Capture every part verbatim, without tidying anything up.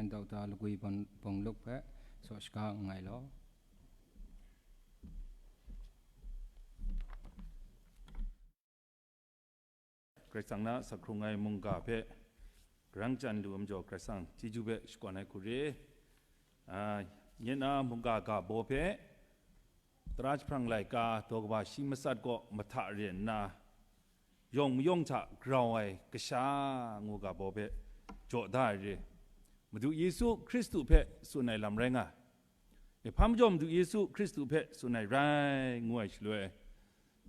Doctor Lagwi Bawng-, Bawng Luk hpe saw shaga nngai law. Karai Kasang na asak hkrung ai mungga hpe karang chyan lu ai majaw, Karai Kasang chyeju hpe shakawn ai hku re. Ah, nye na mungga ga baw hpe tara jahprang laika daw kaba shi matsat kaw mahta re nna, yawng mayawng hta grau ai kasha ngu ga baw hpe jaw da ai re. Madu Yesu Hkristu hpe tsun ai lam rai nga ai. E, hpa majaw Madu Yesu Hkristu hpe tsun ai rai ngu ai shaloi,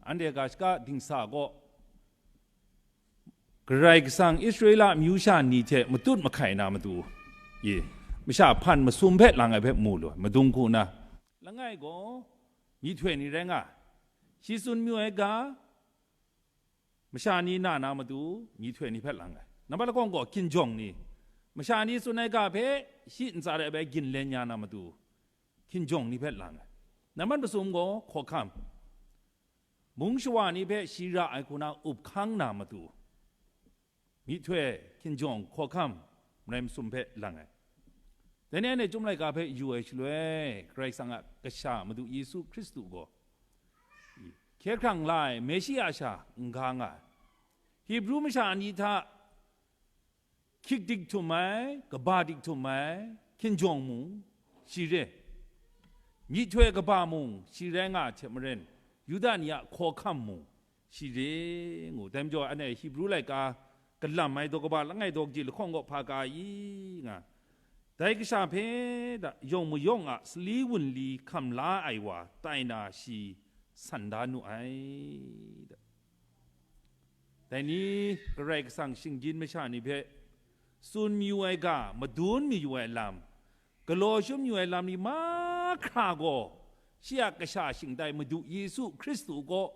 anhte ga shaka dingsa kaw Karai Kasang Israela amyu sha ni hte matut mahkai na matu, e, masha hpan masum hpe lang ai hpe mu lu ai, madung hku na. Langai gaw, myihtoi ni rai nga, shi tsun mayu ai ga, masha ni na na matu, myihtoi ni hpe lang ai. Nambat lahkawng gaw, hkinjawng ni, masha ni tsun ai ga hpe shi ntsa de bai ginlen ya na matu, hkinjawng ni hpe lang ai. Nambat masum gaw, hkawhkam, mung shawa ni hpe shi ra ai hku na up hkang na matu, myihtoi, hkinjawng, hkawhkam, marai masum hpe lang ai. Dai ni anhte Chyum laika hpe yu ai shaloi, Karai Kasang a Kasha Madu Yesu Hkristu gaw, hkye hkrang la ai Meshia sha n ga nga ai. Hibru masha ni hta hkyik dik htum ai, kaba dik htum ai, hkinjawng mung shi re, myihtoi kaba mung shi rai nga ai hte maren, Yuda ni a hkawhkam mung shi re ngu. Dai majaw, anhte Hibru laika galam ai daw kaba langai daw kaji lahkawng kaw hpa ka i nga, dai kasha hpe da yawng mayawng a sali wunli hkam la ai wa tai na shi san da nu ai. Dai ni Karai Kasang shinggyim masha ni hpe tsun mayu ai ga, madun mayu ai lam, galaw shum mayu ai lam ni mahkra gaw, shi a Kasha shingtai Madu Yesu Hkristu kaw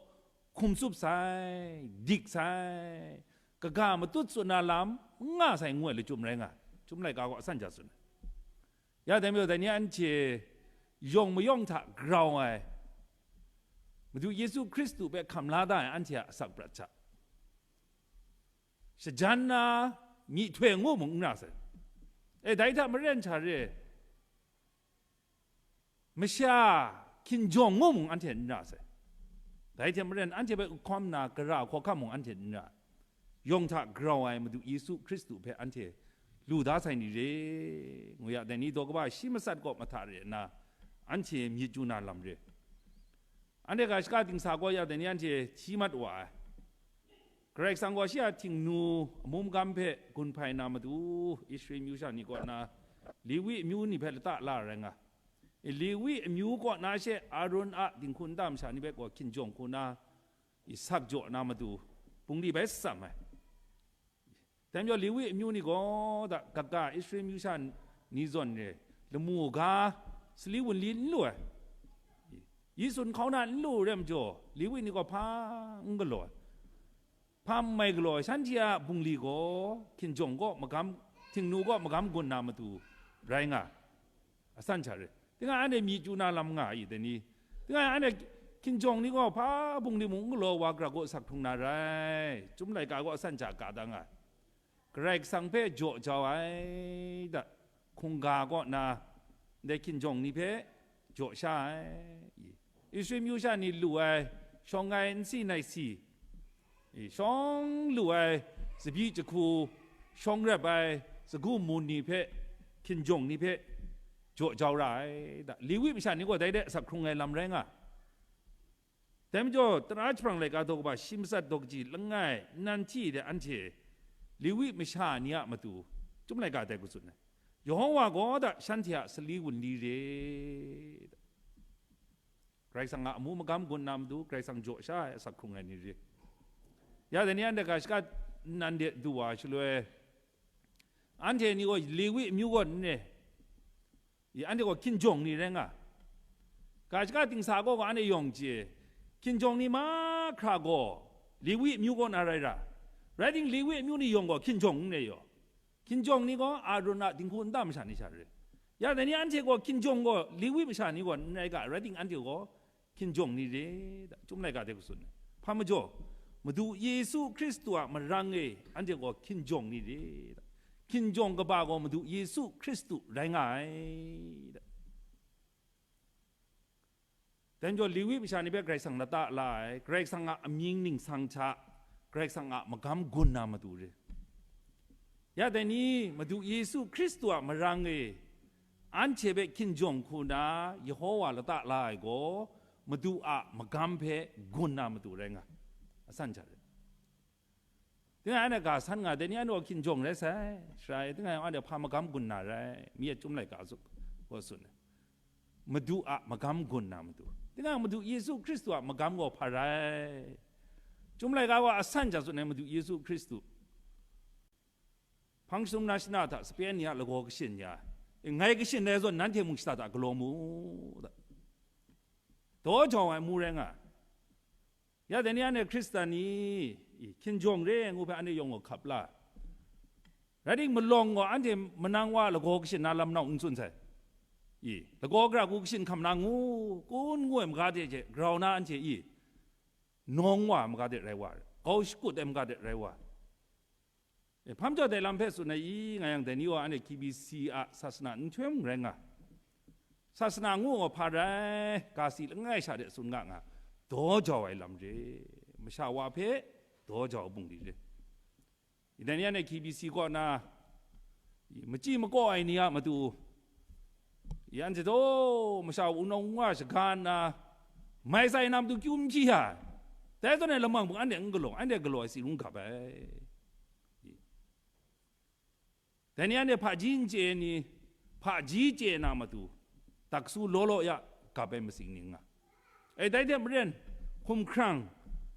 hkum tsup sai, dik sai, kaga matut tsun na lam n nga sai ngu ai lachyum rai nga ai. Chyum laika gaw asan ja tsun ai. Ya dai majaw, dai ni anhte yawng mayawng hta grau ai, Madu Yesu Hkristu hpe hkam la da ai anhte a asak prat hta shajan na myihtoi ngu mung n ra sai. E, dai hta maren sha re, masha hkinjawng ngu mung anhte n ra sai. Dai hte maren, anhte hpe hkawm na gara hkawhkam mung anhte n ra. Yawng hta grau ai Madu Yesu Hkristu hpe anhte lu da sai ni re, ngu ya, dai ni daw kaba shi matsat kaw mahta re nna, anhte myit chyu na lam re. Anhte ga shaka dingsa kaw ya, dai ni anhte hti mat wa ai. Karai Kasang gaw shi a htingnu amu magam hpe gun hpai na matu, Israel myu sha ni kaw na, Lewi amyu ni hpe lata la rai nga. Lewi amyu kaw na she Aron a dinghku nta masha ni hpe gaw hkinjawng hku na, i sak jaw na matu, bungli bai tsam ai. Dai majaw, Lewi amyu ni gaw da, kaga Israel myu sha ni zawn re, lamu ga, sali wunli n lu ai, yi tsun hkau na n lu rai majaw, Lewi ni gaw hpa n galaw ai. Hpa n mai galaw ai, shanhte a bungli gaw hkinjawng kaw magam, htingnu kaw magam gun na matu rai nga ai. Asan sha re. Tingai anhte myi chyu na lam nga i, dai ni? Tingai anhte hkinjawng ni gaw hpa bungli mung n galaw wa gara gaw asak hkrung na rai, Chyum laika gaw asan sha ka da nga ai. Karai Kasang hpe jaw jau ai da, hkungga kaw na, ndai hkinjawng ni hpe jaw sha ai. Israel myu sha ni lu ai shawng ai nsi nai si, e, shawng lu ai tsabyi jahku, shawng rep ai sagu mun ni hpe, hkinjawng ni hpe jaw jau ra ai da, Lewi masha ni gaw dai de asak hkrung ai lam rai nga. Dai majaw, tara jahprang laika daw kaba shi matsat daw kaji langai nnan hti de anhte Lewi masha ni a matu, Chyum laika dai hku tsun ai, Yawhawa gaw da shanhte a sali wunli re da. Karai Kasang a amu magam gun na matu, Karai Kasang jaw sha ai asak hkrung ai ni re. Ya dai ni anhte ga shaka nnan de du wa shaloi, anhte ni gaw Lewi amyu gaw n re, i, anhte gaw hkinjawng ni rai nga. Ga shaka dingsa gaw, gaw anhte yawng chye, hkinjawng ni mahkra gaw Lewi amyu kaw na rai ra, rai ting, Lewi amyu ni yawng gaw hkinjawng n re yaw. Hkinjawng ni gaw Aron a dinghku nta masha ni sha re. Ya dai ni anhte gaw hkinjawng gaw Lewi masha ni gaw n rai ga, rai ting, anhte gaw hkinjawng ni re da, Chyum laika de hku tsun ai. Hpa majaw, Madu Yesu Hkristu a marang e anhte gaw hkinjawng ni re da. Hkinjawng kaba gaw Madu Yesu Hkristu rai nga ai. Dai majaw, Lewi masha ni hpe Karai Kasang lata la ai, Karai Kasang a amying ningsang hta, Karai Kasang a magam gun na matu re. Ya dai ni, Madu Yesu Hkristu a marang e anhte hpe hkinjawng hku na Yehowa lata la ai gaw, Madu a magam hpe gun na matu rai nga, asan hta re. Tingai anhte ga san nga, dai ni anhte gaw hkinjawng rai sai, shara e, tingai anhte hpa magam gun na rai, mi a Chyum laika gaw tsun ai. Madu a magam gun na matu. Tingai Madu Yesu Hkristu a magam gaw hpa rai? Chyum laika gaw asan hta tsun ai, Madu Yesu Hkristu. Hpang shadum na shana hta sape ni a lagaw kashin ya, ngai kashin ai zawn nanhte mung shada hta galaw mu, da. Daw jau ai amu rai nga. Ya dai ni anhte Hkristan ni, i, hkinjawng re ngu hpe anhte yawng gaw hkap la. Rai timung, malawng gaw anhte manang wa lagaw kashin na lam nau n tsun sai. I, lagaw gara hku kashin hkam na ngu, kun ngu ai maga de hte grau na anhte, i, nawng wa ai maga de rai wa, kau shakut ai maga de rai wa. E, hpa majaw dai lam hpe tsun ai i, nga yang dai ni gaw anhte K B C a sasana nhtoi mung rai nga. Sasana ngu gaw hpa rai, ga si langai sha de tsun nga nga, daw jau ai lam re, masha wa hpe daw jau ai bungli re. I, dai ni anhte K B C kaw na, i, machyi makaw ai ni a matu, i, anhte taw masha wunawng wunga shaga nna, mai tsai na matu kyu n hpyi ya, dai zawn e lamang hpung anhte n galaw, anhte galaw ai si rung gap ai. Dai ni anhte hpaji n chye ai ni, hpaji chye na matu, daksu law law ya gap ai masing ning nga. E, dai hte maren, hkumhkrang,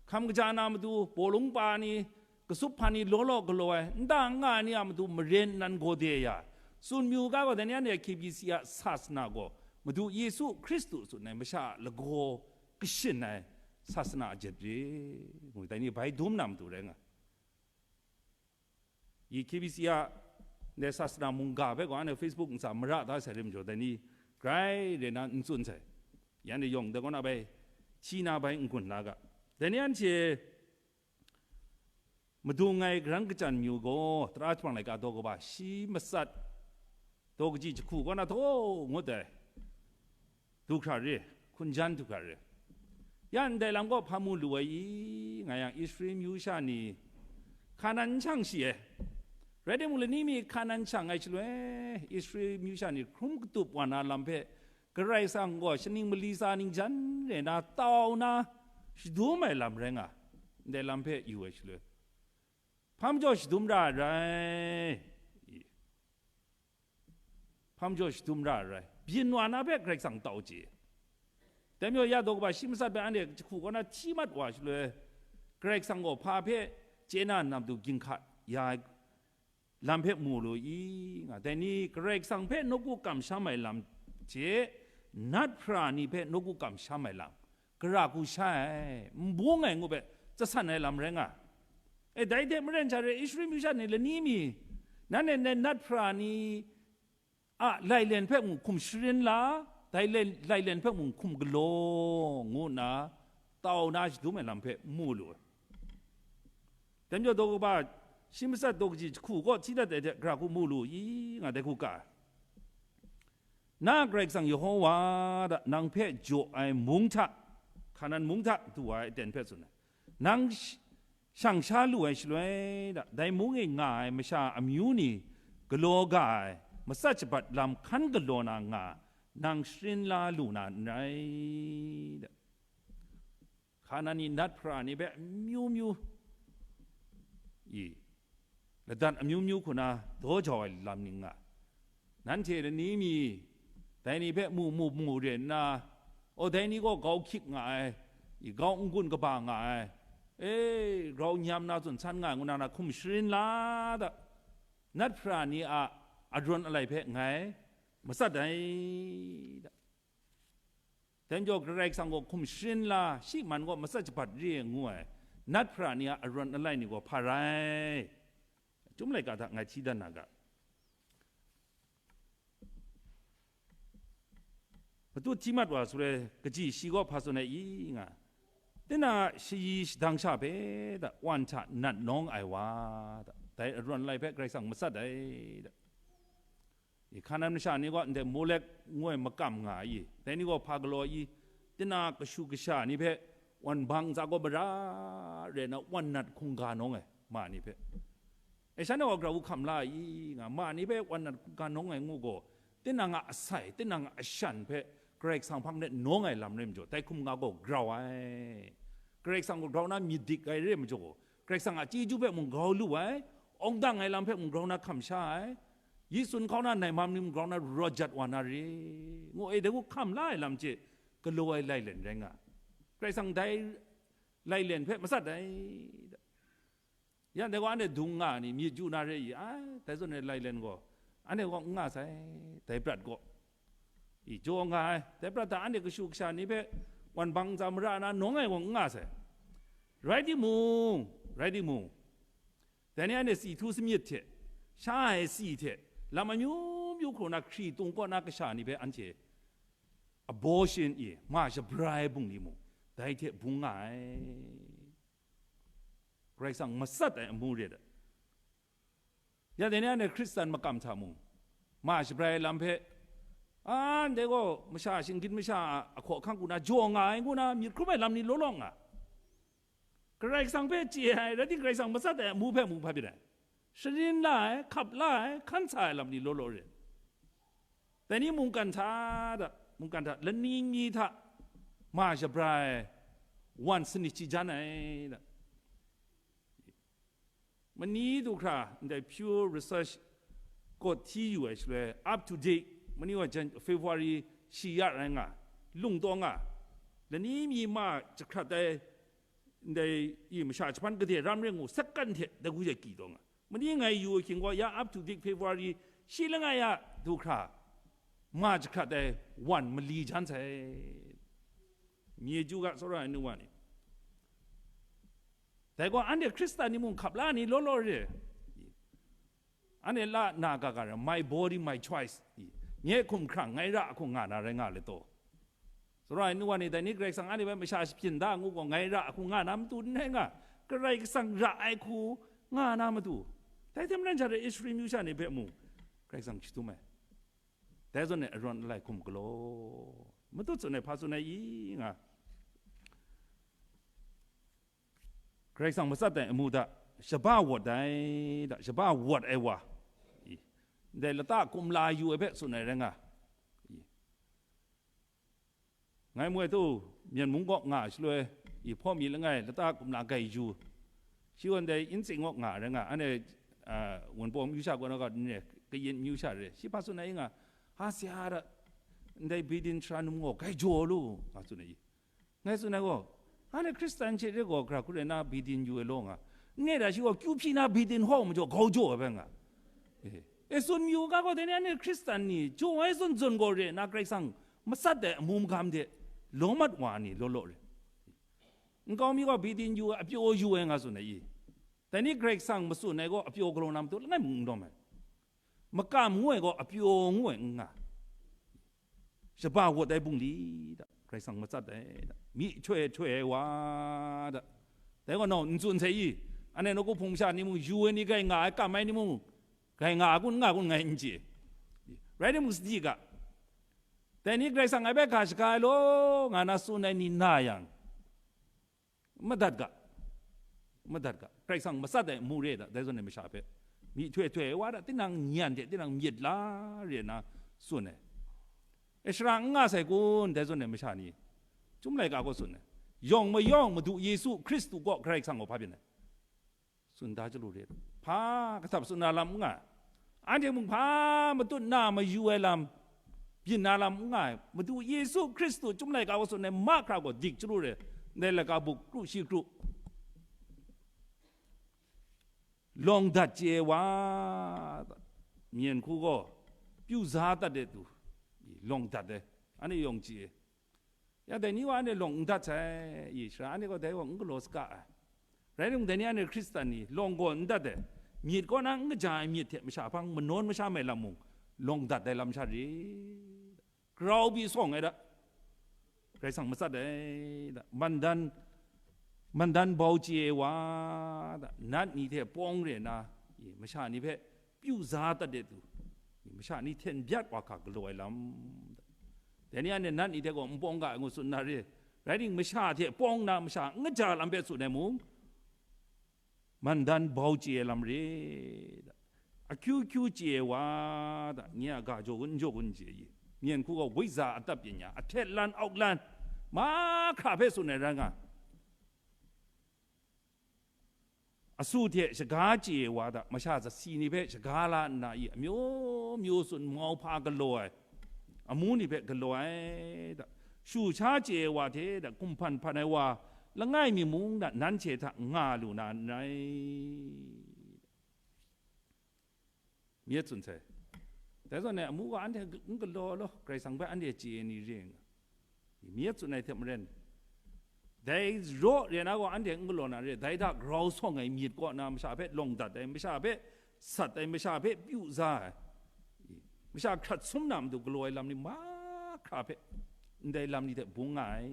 hkam kaja na matu, bawlung pa ni, kasup hpan ni law law galaw ai, nta n nga ai ni a matu maren nan gaw de ya, tsun myu ga gaw, dai ni anhte K B C a sasana gaw, Madu Yesu Hkristu tsun ai masha a lagaw kashin ai sasana ajet re, ngu, dai ni bai dum na matu rai nga. I, K B C a, ndai sasana mungga hpe gaw, anhte Facebook ntsa mara da sai re majaw, dai ni grai re na n tsun sai. Yan e yawng dai kaw na bai, hti na bai n-gun la ga. Dai ni anhte madung ai karan kachyan myu gaw, Tara Chyumang laika daw kaba shi matsat, daw kaji jahku kaw na htaw ngut ai. Du hkra re, hkunjan du hkra re. Ya ndai lam gaw hpa mu lu ai i, nga yang Israel myu sha ni Hkanan n shang shi ai. Rai timung, lani mi Hkanan shang ai shaloi, Israel myu sha ni hkrum katup wa na lam hpe Karai Kasang gaw shaning mali tsa ning jan re na tau na shadum ai lam rai nga, ndai lam hpe yu ai shaloi, hpa majaw shadum ra ai rai? Hpa majaw shadum ra ai rai? Byin wa na hpe Karai Kasang tau chye. Dai majaw ya daw kaba shi matsat hpe anhte jahku kaw na hti mat wa shaloi, Karai Kasang gaw hpa hpe chye na nna matu ginhka ya ai lam hpe mu lu i, nga, dai ni Karai Kasang hpe nawku kamsham ai lam hte nat hpra ni hpe nawku kamsham ai lam, gara hku sha ai, n bung ai ngu hpe, tsasan ai lam rai nga. E, dai hte maren sha re, Israel myu sha ni lani mi, nanhte ndai nat hpra ni a lailen hpe mung hkum sharin la, dai lai-, lailen hpe mung hkum galaw, ngu nna tau na shadum ai lam hpe mu lu ai. Dai majaw daw kaba shi matsat daw kaji jahku kaw hti dat ai hte gara hku mu lu i, nga, dai hku ka ai. Na Karai Kasang Yehowa da, nang hpe jaw ai mung hta, Hkanan mung hta du ai aten hpe tsun ai. Nang sh-, shang sha lu ai shaloi da, dai mung e nga ai masha amyu ni galaw ga ai, matsat shabat lam hkan galaw na nga, nang sharin la lu na n rai da. Hkanan ni nat hpra ni hpe amyu myu, i, ladat amyu myu hku na daw jau ai lam ning nga. Nanhte lani mi dai ni hpe mu mu mu re nna, o, dai ni gaw grau hkyik nga ai, i, grau n-gun kaba nga ai, e, grau nyam na tsun san nga ai, ngu na na hkum sharin la da, nat hpra ni a arawn alai hpe ngai matsat ai da. Dai majaw Karai Kasang gaw hkum sharin la, shi man gaw matsat shabat re ngu ai, nat hpra ni a arawn alai ni gaw hpa rai? Chyum laika hta ngai hti dan na ga. Matut hti mat wa shaloi, kaji shi gaw hpa tsun ai i, nga, tinang a shayi shadang sha hpe da, wan hta nat nawng ai wa da, Dai arawn lai hpe Karai Kasang matsat ai. I, Hkanan masha ni gaw ndai Molek ngu ai makam nga ai i, dai ni gaw hpa galaw ai i, tinang kashu kasha ni hpe wan bang ntsa gaw mara rai na, wan nat hkungga nawng ai ma ni hpe, e, shanhte gaw grau hkam la ai i nga, ma ni hpe wan nat hkungga nawng ai ngu gaw, tinang a asai, tinang a ashan hpe Karai Kasang hpang de nawng ai lam rai majaw, dai hkum nga gaw grau ai. Karai Kasang gaw grau na myit dik ai re majaw, Karai Kasang a chyeju hpe mung grau lu ai, awng dang ai lam hpe mung grau na hkam sha ai, yi tsun hkau na nai mam ni mung grau na rawt jat wa na re, ngu e, dai hku hkam la ai lam hte galaw ai lailen rai nga. Karai Kasang dai lailen hpe matsat ai. Ya, dai gaw anhte dung nga ni myit yu na re i, ai, dai zawn e lailen gaw, anhte gaw n nga sai, dai prat gaw. I, jaw nga ai, dai prat hta anhte kashu kasha ni hpe wan bang ntsa mara na nawng ai gaw n nga sai. Rai timung, rai timung, dai ni anhte si htu samyit hte, sha ai si hte, lam amyu myu hkrum na hkritung kaw na kasha ni hpe anhte abortion i, ma shabrai ai bungli mung, dai hte bung nga ai. Karai Kasang matsat ai amu re ai. Ya, dai ni anhte Hkristan makam hta mung, ma shabrai ai lam hpe, a, ndai gaw masha shinggyim masha a ahkaw ahkang hku na jaw nga ai ngu na myit hkrum ai lam ni law law nga. Karai Kasang hpe chye ai, rai timung Karai Kasang matsat ai amu hpe mung hpa byin ai. Sharin la ai, hkap la ai, hkan sa ai lam ni law law re. Dai ni mungkan hta da, mungkan hta, lani mi hta ma shabra ai wan sanit shi jan ai da. Mani du hkra, ndai Pew Research Code hti yu ai shaloi, up to date, mani wa jan, February shi ya rai nga, lung taw nga, lani mi ma jahkrat ai, ndai i masha jahpan gade ram rai ngu, second hte dai hku hte kyi taw nga. Mani ngai yu ahkying gaw, ya up to date February shi langai a du hkra, ma jahkrat ai wan mali jan sai. Mye ju ga, tsawra ai nu wa ni. Dai gaw, anhte Hkristan ni mung hkap la ni law law re. Anhte la na ga ga rai, "My body, my choice." Nye hkum hkrang, ngai ra hku nga na rai nga let taw. Tsawra ai nu wa ni, dai ni Karai Kasang anhte hpe masha shapyin da ngu gaw, ngai ra hku nga na matu n rai nga, Karai Kasang ra ai hku nga na matu. Dai hte maren sha de Israel myu sha ni hpe mung Karai Kasang chyadum ai. Dai zawn e arawn alai hkum galaw. Matut tsun ai hpa tsun ai i nga. Karai Kasang matsat ai amu hta, shaba wawt ai hta, shaba wawt ai wa, i, ndai lata kumla yu ai hpe tsun ai rai nga, i, ngai mu ai tu, Myen mung kaw nga ai shaloi, i, hpaw mi langai lata kumla gai yu, shi gaw ndai intsing kaw nga ai rai nga, anhte, a, Wunpawng myu sha kaw na ga, kayin myu sha re, shi hpa tsun ai i nga, ha, sara, ndai Bidin sara num gaw gai jaw lu, nga tsun ai i. Ngai tsun ai gaw, anhte Hkristan hte re gaw, gara hku rai na Bidin yu ai law nga. N e da shi gaw, kyu hpyi na Bidin hkaw majaw, grau jaw ai bai nga. E, e tsun yu ga gaw, dai ni anhte Hkristan ni, jaw ai zawn zawn gaw re na, Karai Kasang matsat ai amu magam de, law mat wa ni law law re. Nkau mi gaw Bidin yu ai, apyaw yu ai nga tsun ai i. Dai ni Karai Kasang matsun ai gaw, apyaw galaw na matu langai mung n lawm ai. Makam ngu ai gaw apyaw ngu ai n nga. Shaba wawt ai bungli da, Karai Kasang matsat ai da, myihtoi htoi ai wa da. Dai gaw nau n tsun sai i, anhte nawku hpung masha ni mung, yu ai ni gai nga ai, kam ai ni mung gai nga a kun, n nga kun, ngai n chye. Rai timung, sadi ga, dai ni Karai Kasang ngai hpe ga shaga ai law, nga na tsun ai ni na yang, madat ga, madat ga, Karai Kasang matsat ai amu re da, dai zawn e masha hpe, myihtoi htoi ai wa da, tinang nyan hte tinang myit la re na tsun ai. E, shara n nga sai kun, dai zawn e masha ni, Chyum laika gaw tsun ai, yawng mayawng Madu Yesu Hkristu kaw Karai Kasang gaw hpa byin ai. Tsun da chyalu re, hpa kahtap tsun na lam n nga, anhte mung hpa matut na mayu ai lam byin na lam n nga ai, Madu Yesu Hkristu Chyum laika gaw tsun ai mahkra gaw dik chyalu re, ndai laika buk kru shi kru, lawng dat chye ai wa, Myen hku gaw pyu za dat de tu, lawng dat ai, anhte yawng chye ai. Ya, dai ni wa anhte lawng n dat sai, i, shara anhte gaw dai gaw n galaw saga ai. Rai timung, dai ni anhte Hkristan ni lawng gaw n dat ai, myit kaw na n kaja ai myit hte masha hpang manawn masha mai lam mung, lawng dat ai lam sha re. Grau pyi sawng ai da, Karai Kasang matsat ai da, mandan, mandan bau chye ai wa da, nat ni hte pawng re na, I, masha ni hpe pyu za dat de tu, i, masha ni hten byat wa hkra galaw ai lam. Dai ni anhte nat ni hte gaw n pawng ga ai ngu tsun na re. Rai timung, masha hte pawng na masha n kaja lam hpe tsun ai mung, mandan bau chye ai lam re, akyu kyu chye ai wa, da, nye a ga jaw gun n jaw gun chye i, myen hku gaw woi za a tap pyin ya, a htet lan auk lan, mahkra hpe tsun ai rai nga. Asu hte shaga chye ai wa, da, masha zasi ni hpe shaga la nna i, amyu myu tsun, mau hpa galaw ai, amu ni hpe galaw ai, da, shu sha chye ai wa hte, da, hkum hpan hpan ai wa langai mi mung, da, nanhte hta nga lu na n rai. Myit tsun sai. Dai zawn e, amu ga anhte n galaw law, Karai Kasang hpe anhte chye ai ni re nga. Myit tsun ai hte maren, dai raw re na gaw anhte n galaw na re, dai hta grau sawng ai myit kaw na masha hpe lawng dat ai, masha hpe sat ai, masha hpe pyu za ai, masha hkrat sum na matu galaw ai lam ni mahkra hpe ndai lam ni hte bung nga ai.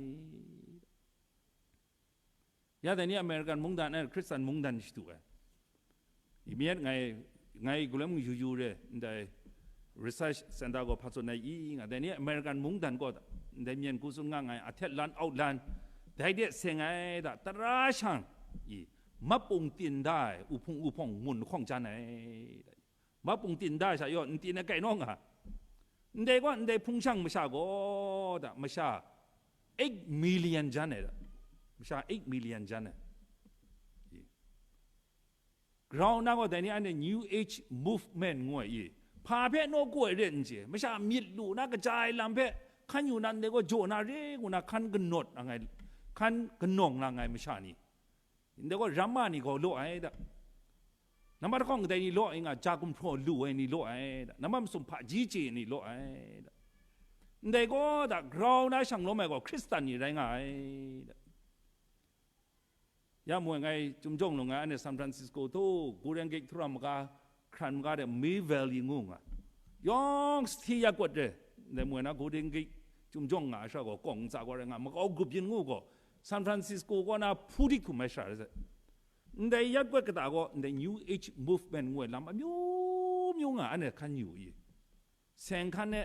Ya dai ni American mungdan ai Hkristan mungdan shadu ai. Imyet ngai, ngai galoi mung yu yu re, ndai research center gaw hpa tsun ai i nga, dai ni American mungdan gaw ndai myen hku tsun nga ngai, a htet lan aut lan, dai de seng ai da, tara shang i, mapung tin da ai, uhpung uhpawng ngun hkawng jan ai. Mapung tin da sha yaw, n tin ai kai naw nga. Ndai gaw, ndai hpung shang masha gaw, da, masha eight million jan ai, da. Masha eight million jan ai. Grau na gaw, dai ni anhte New Age Movement ngu ai i. Hpa hpe nawku ai re n chye. Masha myit lu na kaja ai lam hpe hkan yu na, ndai gaw jaw na re ngu na hkan kanawt na ngai, hkan kanawng na ngai masha ni. Ndai gaw ramma ni gaw law ai da. Nambat hkawng kadai ni law ai nga, ja gumhpraw lu ai ni law ai da. Nambat masum hpaji chye ni law ai da. Ndai gaw da, grau na shang lawm ai gaw Hkristan ni rai nga ai da. Ya mu ai, ngai Chyum Jawng lung ai, anhte San Francisco htu, Golden Gate htu ram maga, hkran maga de Mill Valley ngu nga. Yawng City yakut re, ndai mu ai na Golden Gate Chyum Jawng nga ai sha gaw, kawng ntsa gaw rai nga, makau grup yin ngu gaw, San Francisco kaw na hpu dik htum ai sha rai sai. Ndai yakut kata gaw, ndai New Age Movement ngu ai lam amyu myu nga, anhte hkan yu i. Seng hkan e,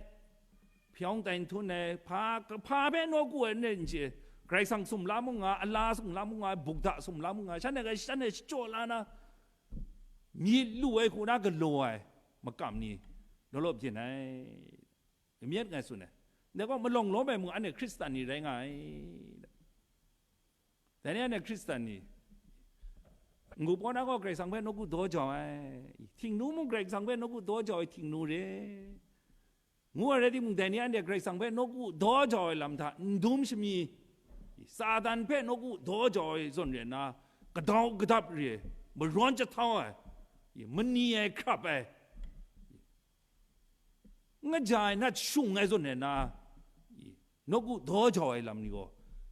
hpyawng tai nhtum e, hpa, hpa hpe nawku ai n rai n chye, Karai Kasang sumla mung nga, ala sumla mung nga, bukda sumla mung nga, shanhte gaw shanhte shachyaw la na, myit lu ai hku na galaw ai makam ni, law law byin ai. Myit ngai tsun ai. Ndai gaw malawng lawm ai mung, anhte Hkristan ni rai nga ai. Dai ni anhte Hkristan ni, n-gup kaw na gaw Karai Kasang hpe nawku daw jau ai, htingnu mung Karai Kasang hpe nawku daw jau ai htingnu re, ngu ai rai timung, dai ni anhte Karai Kasang hpe nawku daw jau ai lam hta n dum shami, Satan hpe nawku daw jau ai zawn re nna, kadau kadap re, marawn jahtau ai, mani ai hkrap ai, n kaja ai nat shung ai zawn e na, i, nawku daw jau ai lam ni gaw,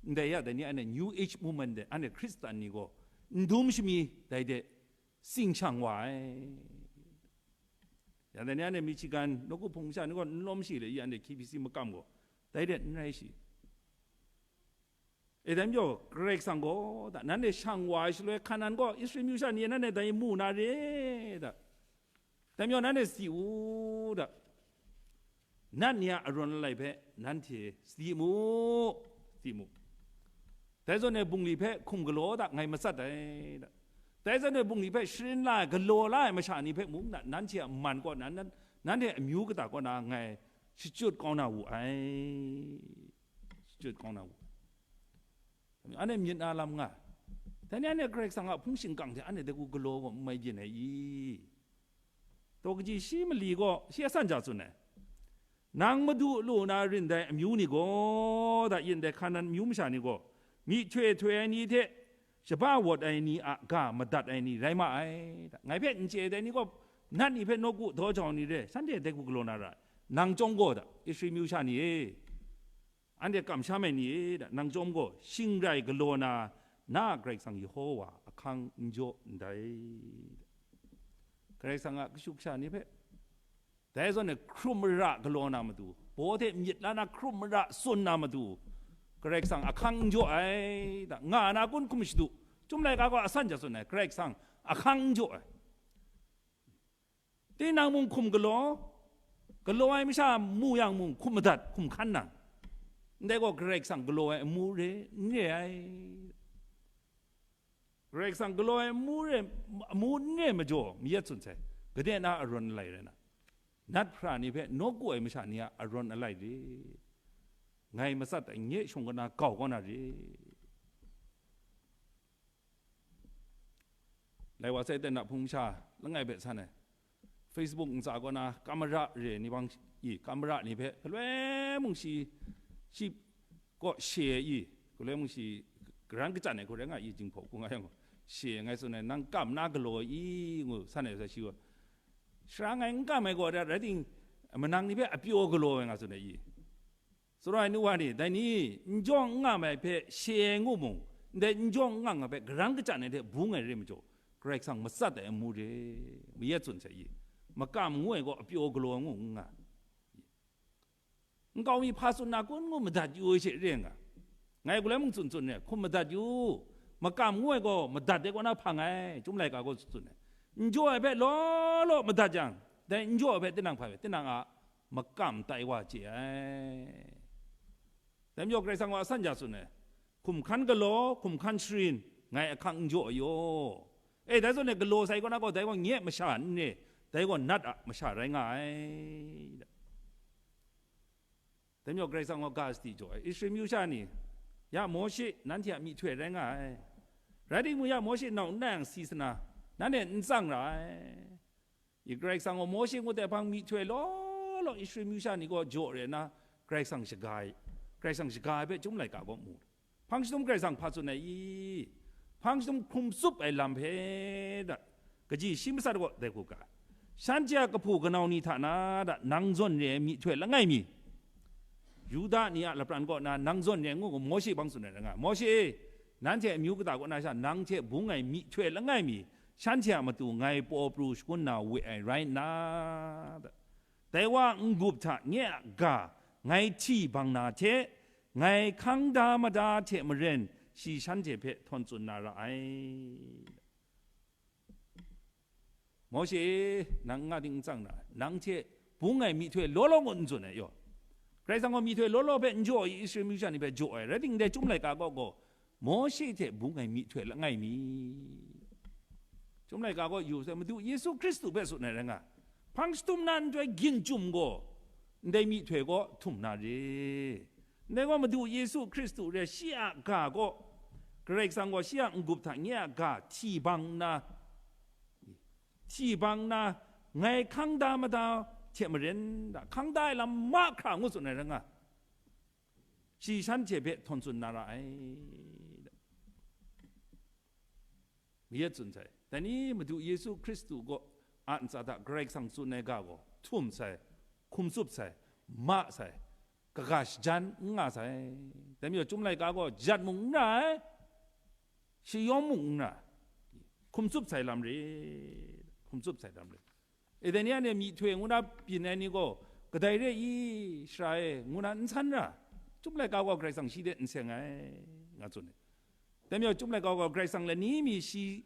ndai ya, dai ni anhte New Age Movement de, anhte Hkristan ni gaw, n dum shami dai de, sing shang wa ai. Ya, dai ni anhte Michigan nawku hpung masha ni gaw, n lawm shi le, i, anhte K B C makam gaw, dai de n rai shi. E, dai majaw, Karai Kasang gaw, da, nanhte shang wa ai shaloi, Hkanan gaw Israel myu sha ni e nanhte dai mu na re, da. Dai majaw, nanhte sadi u, da. Nat ni a arawn alai hpe nanhte sadi mu, sadi mu. Dai zawn e bungli hpe hkum galaw da, ngai matsat ai, da. Dai zawn e bungli hpe sharin la ai, galaw la ai masha ni hpe mung, na, nanhte a man kaw na, nan, nanhte amyu kata kaw na, ngai shachyut kau na wu ai. Shachyut kau na wu. Anhte myit na lam nga. Dai ni anhte Karai Kasang a hpung shingkang hte anhte dai hku galaw gaw n mai byin ai i? Taw kaji shi mali gaw shi asan ja tsun ai. Nang Madu lu na rin dai amyu ni gaw, da, yin dai Hkanan amyu masha ni gaw, myihtoi htoi ai ni hte shaba wawt ai ni a ga madat ai ni rai ma ai, da. Ngai hpe n chye ai dai ni gaw, nat ni hpe nawku daw jau ni re, shanhte dai hku galaw na ra ai. Nang chyawm gaw, da, Israel myu sha ni e, anhte kamsham ai ni e, da, nang chyawm gaw, shing rai galaw na, na a Karai Kasang Yehova ahkang n jaw ndai, da. Karai Kasang a kashu kasha ni hpe, dai zawn e hkrum mara galaw na matu, baw hte myit la na hkrum mara tsun na matu, Karai Kasang ahkang n jaw ai, da, nga na kun hkum shadu, Chyum laika gaw asan ja tsun ai, Karai Kasang ahkang n jaw ai. Tinang mung hkum galaw, galaw ai masha mu yang mung hkum madat, hkum hkan nang. Ndai gaw Karai Kasang galaw ai amu re, n re ai. Karai Kasang galaw ai amu re, amu n re majaw, mayat tsun sai. Gade na arawn alai rai na. Nat hpra ni hpe nawku ai masha ni a arawn alai re. Ngai matsat ai nye shawng kaw na kau kaw na re. Lai wa sai ten na hpung masha langai hpe san ai. Facebook ntsa kaw na kamara re ni bang i, kamara ni hpe galoi mung shi, shi kaw she i, galoi mung shi garan kachyan ai hku rai nga i, Jinghpaw hku nga yang gaw, she ngai tsun ai, nang kam na galaw i, ngu san ai sa shi gaw, sara ngai n kam ai gaw, rai ting, manang ni hpe apyaw galaw ai nga tsun ai i. Sara ai nu wa ni, dai ni, n jaw n ngam ai hpe she ai ngu mung, ndai n jaw n ngam ai hpe garan kachyan ai hte bung ai re majaw, Karai Kasang matsat ai amu re, mayat tsun sai i, makam ngu ai gaw apyaw galaw ngu n nga. Nkau mi hpa tsun na kun ngu madat yu ai she re nga. Ngai galoi mung tsun tsun re, hkum madat yu, makam ngu ai gaw madat ai kaw na hpang ai, Chyum laika gaw tsun tsun ai. N jaw ai hpe law law madat yang, dai n jaw ai hpe tinang hpa hpe, tinang a makam tai wa chye ai. Dai majaw Karai Kasang gaw asan ja tsun ai, hkum hkan galaw, hkum hkan sharin, ngai ahkang n jaw ai yaw. E, dai zawn e galaw sai kaw na gaw, dai gaw nye masha n re, dai gaw nat a masha rai nga ai. Dai majaw Karai Kasang gaw ga sadi jaw ai, Israel myu sha ni, ya Mawshe nanhte a myihtoi rai nga ai. Rai timung, ya Mawshe nau n na yang si sana, nanhte n tsang ra ai. I Karai Kasang gaw Mawshe ngut ai hpang myihtoi law law Israel myu sha ni gaw jaw re nna, Karai Kasang shaga ai, Karai Kasang shaga ai hpe Chyum laika gaw mu. Hpang shadum Karai Kasang hpa tsun ai i? Hpang shadum hkum tsup ai lam hpe da, kaji shi matsat gaw dai hku ga, shanhte a kahpu kanau ni hta na da nang zawn re ai myihtoi langai mi, Yuda ni a lapran kaw na nang zawn re ai ngu gaw, Mawshe hpang tsun ai rai nga. Mawshe e, nanhte amyu kata kaw na sha nang hte bung ai myihtoi langai mi, shanhte a matu ngai paw pru shangun na we ai rai nna, dai wa n-gup hta nye a ga ngai hti bang na hte, ngai hkang da mada hte maren shi shanhte hpe htawn tsun na ra ai. Mawshe e, nang n nga ding n tsang na, nang hte bung ai myihtoi law law ngut n tsun ai yaw. Karai Kasang gaw myihtoi law law hpe n jaw ai, Israel myu sha ni hpe jaw ai, rai timung, dai Chyum laika kaw gaw Mawshe hte bung ai myihtoi langai mi. Chyum laika gaw yu sai, Madu Yesu Hkristu hpe tsun ai rai nga, hpang shadum na nhtoi gyin chyum gaw, ndai myihtoi gaw htum na re. Ndai gaw Madu Yesu Hkristu re, shi a ga gaw, Karai Kasang gaw shi a n-gup hta nye a ga hti bang nna, hti bang nna, ngai hkang da mada hte maren da, hkang da ai lam mahkra ngu tsun ai rai nga, shi shanhte hpe htawn tsun na ra ai. Mayat tsun sai. Dai ni Madu Yesu Hkristu kaw a ntsa hta Karai Kasang tsun ai ga gaw htum sai, hkum tsup sai, ma sai, kaga shajan n nga sai. Dai majaw Chyum laika gaw jat mung n ra ai, shayawng mung n ra ai, hkum tsup sai lam re, hkum tsup sai lam re. E, dai ni anhte myihtoi ngu na byin ai ni gaw, kadai re i, Sara e, ngu na n san ra, Chyum laika gaw Karai Kasang shi de n seng ai, nga tsun ai. Dai majaw Chyum laika gaw Karai Kasang lani mi shi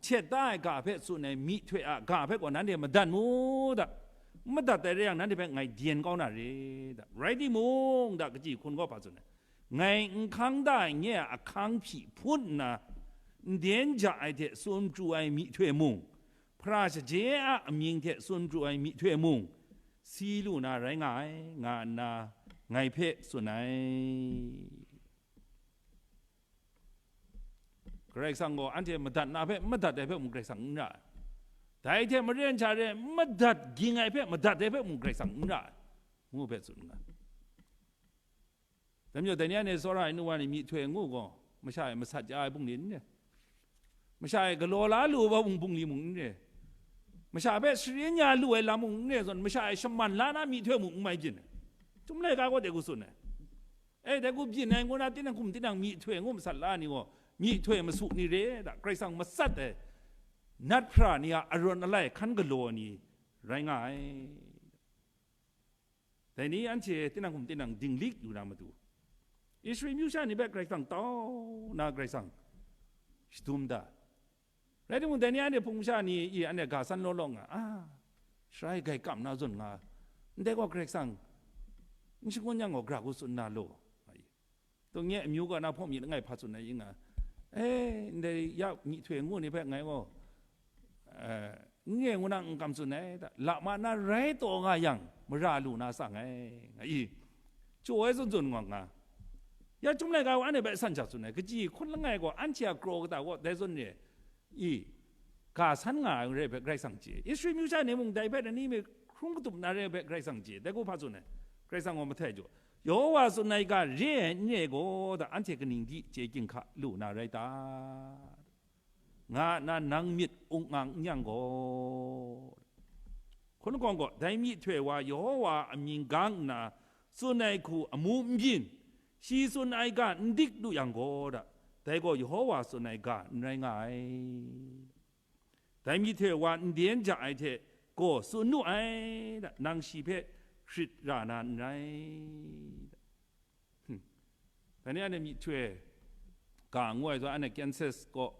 htet da ai ga hpe tsun ai myihtoi a ga hpe gaw nanhte madat mu da, n madat ai rai yang, nanhte hpe ngai dyen kau na re da, rai timung da, kaji hkun gaw hpa tsun ai, ngai n hkang da ai nye a ahkang hpyi hpun nna, nden ja ai hte tsun pru ai myihtoi mung, hpara shaje a amying hte tsun pru ai myihtoi mung, si lu na rai nga ai, nga nna ngai hpe tsun ai. Karai Kasang gaw anhte madat na hpe, n madat ai hpe mung Karai Kasang n ra ai. Dai hte maren sha re, n madat ging ai hpe, madat ai hpe mung Karai Kasang n ra ai, ngu hpe tsun nga. Dai majaw, dai ni anhte tsawra ai nu wa ni myihtoi ngu gaw, masha e masat ya ai bungli n re, masha e galaw la lu ai bungli mung n re, masha hpe sharin ya lu ai lam mung n re zawn, masha e shaman la na myihtoi mung n mai byin ai. Chyum laika gaw dai hku tsun ai. E, dai hku byin ai ngu na, tinang hkum tinang myihtoi ngu masat la ni gaw, myihtoi masu ni re da, Karai Kasang matsat ai nat hpra ni a arawn alai hkan galaw ni rai nga ai. Dai ni anhte tinang hkum tinang dinglik yu na matu, Israel myu sha ni hpe Karai Kasang tau na Karai Kasang shadum da. Rai timung, dai ni anhte hpung sha ni i anhte ga san law law nga, a, Sharai gai kam na zawn nga, ndai gaw Karai Kasang n shangun yang gaw, gara hku tsun na law, nga i. Tung nye amyu kaw na hpawm myit langai hpa tsun ai i nga, e, ndai ya myihtoi ngu ni hpe ngai gaw, eh, n re ngu na n kam tsun ai, da, lama na rai taw nga yang, mara lu na sang ai, nga i. Chyaw ai zawn zawn nga nga, ya Chyum laika wa anhte bai san jak tsun ai, kaji hkun langai gaw anhte a kraw kata gaw dai zawn re i, ga san nga ai rai hpe Karai Kasang chye. Israel myu sha ni mung dai hpe lani mi hkrung katup na rai hpe Karai Kasang chye. Dai gaw hpa tsun ai? Karai Kasang gaw mahtai jaw, Yehowa tsun ai ga re ai n re ai gaw, da, anhte kaning di chye ginhka lu na rai ta? Nga nna nang myit ung nga n yang gaw, hkun lahkawng gaw, dai myihtoi wa Yehowa a mying gang nna tsun ai hku amu n byin, shi tsun ai ga n dik lu yang gaw, da, dai gaw Yehowa tsun ai ga n rai nga ai. Dai myihtoi wa n den ja ai hte gaw tsun nu ai, da, nang shi hpe hkrit ra na n rai, da. Hmm. Dai ni anhte myihtoi ga ngu ai zawn, anhte Kansas gaw,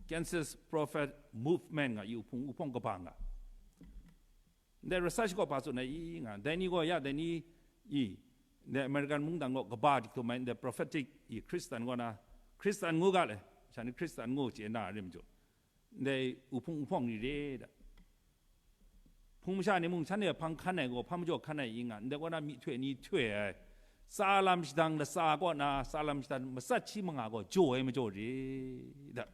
Kansas Prophet Movement nga i, uhpung uhpawng kaba nga. Ndai research gaw hpa tsun ai i nga, dai ni gaw ya, dai ni i, ndai American mungdan gaw kaba dik htum ai, ndai prophetic i Hkristan gaw na, Hkristan ngu ga le, sha ni Hkristan ngu chye na rim jaw, ndai uhpung uhpawng ni re da. Hpung masha ni mung shanhte hpang hkan ai gaw, hpa majaw hkan ai i nga, ndai kaw na myihtoi ni htoi ai, tsa lam shadang latsa kaw na, tsa lam shadang matsat shi manga gaw jaw ai majaw re da.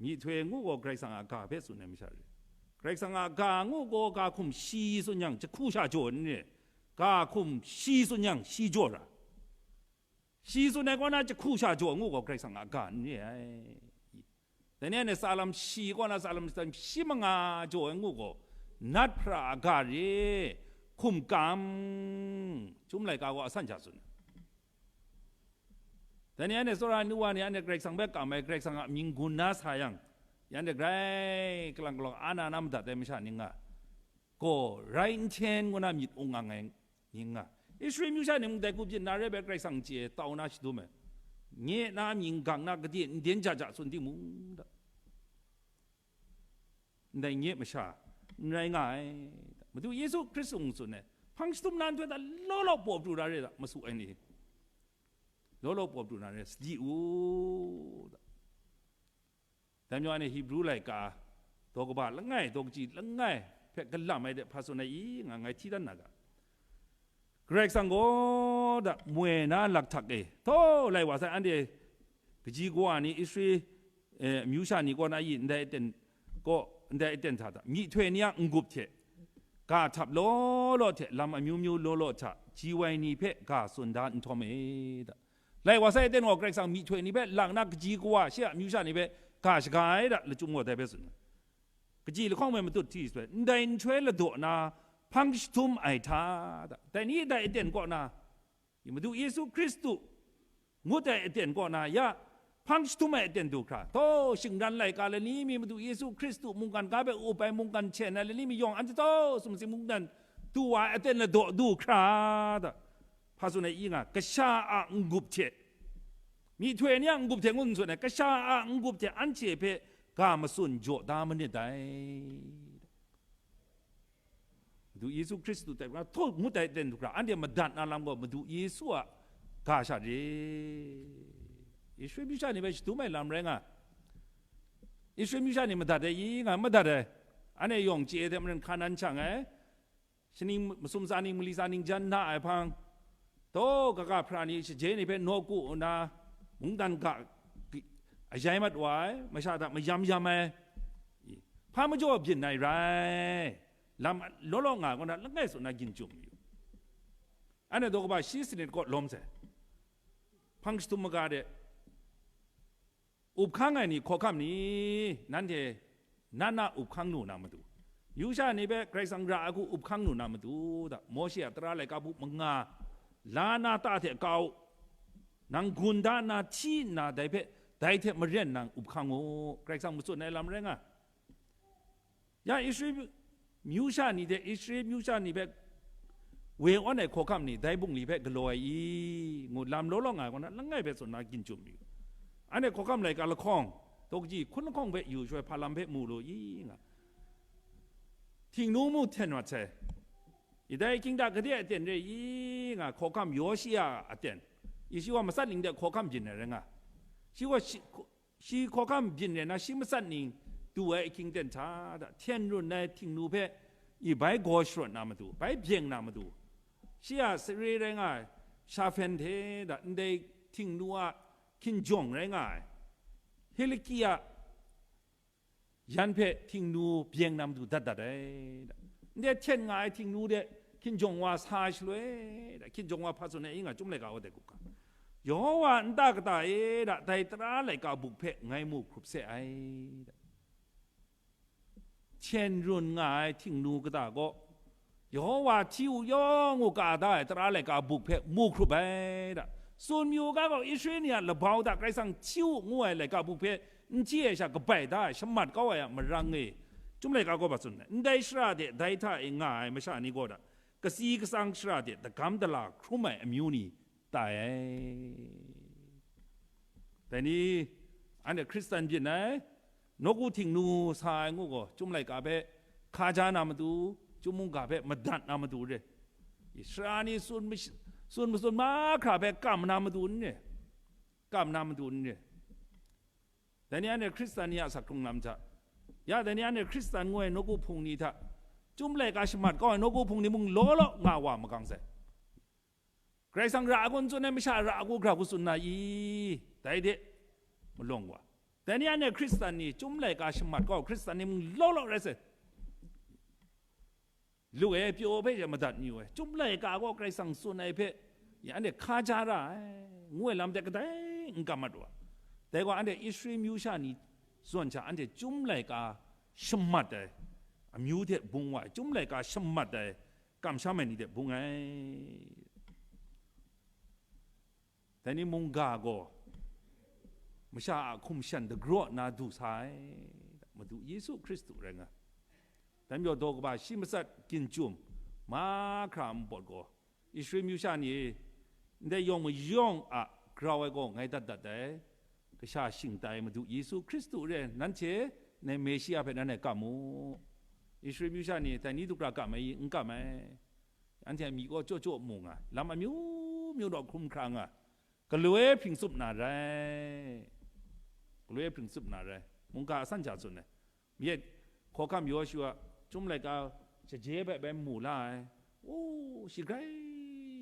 Myihtoi ngu gaw Karai Kasang a ga hpe tsun ai masha re. Karai Kasang a ga ngu gaw, ga hkum shi tsun yang, jahku sha jaw n re. Ga hkum shi tsun yang, shi jaw ra. Shi tsun ai kaw na jahku sha jaw ngu gaw, Karai Kasang a ga n re ai. Dai ni anhte tsa lam shi kaw na, tsa lam shi manga jaw ai ngu gaw, nat hpra a ga re, hkum kam, Chyum laika gaw a san sha tsun ai. Dai ni anhte tsawra ai nu wa ni, anhte Karai Kasang hpe kam ai, Karai Kasang a mying gun na sa yang, ya anhte grai kalang kalang a na na madat ai masha ning nga, gaw rai n hten ngu na myit ung nga ai ning nga. Israel myu sha ni mung dai hku byin na rai bai, Karai Kasang chye tau na shadum ai. Nye na mying gang na gade n den ja ja tsun timung, da, ndai nye masha n rai nga ai, da. Madu Yesu Hkristu mung tsun ai, hpang jahtum na nhtoi hta law law paw pru na re da, masu ai ni, law law paw pru na re, sadi u, da. Dai majaw anhte Hebru laika daw kaba langai, daw kaji langai hpe galam ai de hpa tsun ai i nga, ngai hti dan na ga. Karai Kasang gaw da moi na lakhtak e, htaw lai wa sai, anhte kaji kawa ni, Israel, eh, amyu sha ni kaw na i, ndai aten kaw, ndai aten hta da, myihtoi ni a n-gup hte ga htap law law hte lam amyu myu law law hta, ji wai ni hpe ga tsun da nhtawm e da. Lai wa sai, aten gaw Karai Kasang myihtoi ni hpe lang na, kaji kawa shi a amyu sha ni hpe ga shaga ai da, lachyum gaw dai hpe tsun ai. Kaji lahkawng me matut hti sai, ndai nhtoi ladaw na hpang jahtum ai hta da, dai ni dai aten kaw na, Madu Yesu Hkristu ngut ai aten kaw na ya, hpang jahtum ai aten du hkra, htaw shingran laika lani mi, Madu Yesu Hkristu mungkan ga hpe up ai, mungkan hten ai lani mi yawng, anhte htaw sumsing mungdan du wa ai aten ladaw du hkra da, hpa tsun ai i nga, kasha a n-gup hte, myihtoi ni a n-gup hte ngun n tsun ai, kasha a n-gup hte anhte hpe ga matsun jaw da manit dai. Madu Yesu Hkristu tai hkra, htaw ngut ai aten du hkra, anhte madat na lam gaw Madu Yesu a ga sha re. Israel myu sha ni hpe shadum ai lam rai nga, Israel myu sha ni madat ai i nga, madat ai. Anhte yawng chye ai hte maren hka nan shang ai, shaning masum tsa ning, mali tsa ning jan na ai hpang, taw kaga hpara ni, shaje ni hpe nawku nna, mungdan ga ki-, ajai mat wa ai, masha hta mayam yam ai, hpa majaw byin ai rai, lam law law nga ai kaw na langai tsun na gyin chyum yu. Anhte daw kaba shi sanit kaw lawm sai, hpang jahtum maga de, up hkang ai ni hkawhkam ni, nanhte nan a up hkang lu na matu, myu sha ni hpe Karai Kasang ra ai hku up hkang lu na matu da, Mawshe a tara laika bu manga, la na ta hte kau, nang gun da nna hti nna dai hpe, dai hte maren nang up hkang u, Karai Kasang matsun ai lam rai nga. Ya Israel myu sha ni hte, Israel myu sha ni hpe woi awn ai hkawhkam ni dai bungli hpe galaw ai i, ngu lam law law nga ai kaw na, langai hpe tsun na gyin chyum yu. Anhte hkawhkam laika lahkawng, daw kaji hkun lahkawng hpe yu shaloi hpa lam hpe mu lu i nga. Htingnu mu hten wat sai. Idai ahkying hta gade aten re i nga, hkawhkam Yawshia aten. I shi wa matsat ning de hkawhkam byin ai rai nga. Shi wa shi, shi hkawhkam byin rai na, shi matsat ning du ai ahkying ten hta da, hten run ai htingnu hpe i bai gaw sharawt na matu, bai byeng na matu, shi a sare rai nga ai Shaphan hte da, ndai htingnu a hkinjawng rai nga ai Hilikia yan hpe htingnu byeng na matu dat dat ai. Ndai hten nga ai htingnu de hkinjawng wa sa ai shaloi, hkinjawng wa hpa tsun ai i nga, Chyum laika wa de kup ga. Yawhawa nta kata e da, dai tara laika buk hpe ngai mu hkrup se ai. Hten run nga ai htingnu kata gaw, Yawhawa hti u yawng u ka da ai tara laika buk hpe mu hkrup ai da. Tsun mayu ga gaw, Israel ni a labau hta Karai Kasang hti u ngu ai laika buk hpe n hti ai sha kabai da ai, shamat kau ai a marang e, Chyum laika gaw hpa tsun ai, ndai shara de dai hta e nga ai masha ni gaw da, kasi katsang shara de dagam dala hkrum ai amyu ni tai ai. Dai ni, anhte Hkristan byin ai, nawku htingnu sa ai ngu gaw, Chyum laika hpe hka ja na matu, Chyum mungga hpe madat na matu re. Sara ni tsun mash-, tsun matsun mahkra hpe kam na matu n re, kam na matu n re. Dai ni anhte Hkristan ni a asak hkrung lam hta, ya, dai ni anhte Hkristan ngu ai nawku hpung ni hta, Chyum laika shamat kau ai nawku hpung ni mung law law nga wa magang sai. Karai Kasang ra ai kun tsun ai masha ra ai kun, gara kun tsun na i? Dai de malawng wa. Dai ni anhte Hkristan ni, Chyum laika shamat kau Hkristan ni mung law law rai sai. Lu e, pyaw hpe she madat mayu ai. Chyum laika gaw Karai Kasang tsun ai hpe, ya, anhte hka ja ra ai, ngu ai lam de kadai n kam mat wa. Dai gaw anhte Israel myu sha ni zawn sha, anhte Chyum laika shamat ai amyu hte bung wa ai, Chyum laika shamat ai kamsham ai ni de bung ai. Dai ni mungga gaw masha a hkum shan dagraw nna du sa ai, Madu Yesu Hkristu rai nga. Dai majaw daw kaba shi matsat ginjum mahkra npawt gaw, Israel myu sha ni ndai yawng mayawng a grau ai gaw ngai dat dat ai, kasha shing tai Madu Yesu Hkristu re, nanhte, nai Meshia hpe nanhte kam mu. Israel myu sha ni dai ni du hkra kam ai i? N kam ai. Anhte a myi gaw chyaw chyaw mu nga, lam amyu myu naw hkrum hkra nga, galoi hpring tsup na rai, galoi hpring tsup na rai, mungga asan ja tsun ai. Myit, hkawhkam Yawshua, Chyum laika shaje bai bai mu la ai. O, shi grai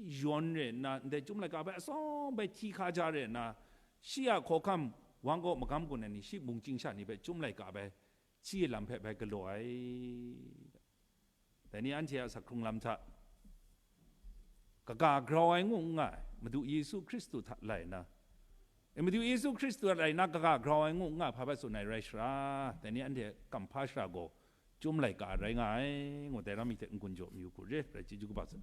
yawn re nna, ndai Chyum laika bai atsawm bai hti hka ja re nna, shi a hkawhkam wang kaw magam gun ai ni, shi mung chying sha ni bai Chyum laika bai hti ai lam hpe bai galaw ai. Dai ni anhte a asak hkrung lam hta, kaga grau ai ngu n nga ai, Madu Yesu Hkristu hta lai nna, e, Madu Yesu Hkristu hta lai nna kaga grau ai ngu n nga ai hpa bai tsun ai rai sara, dai ni anhte kamhpa shara gaw Chyum laika rai nga ai, ngu dai ram mi hte n-gun jaw mayu hku re, rai chyeju kaba tsun.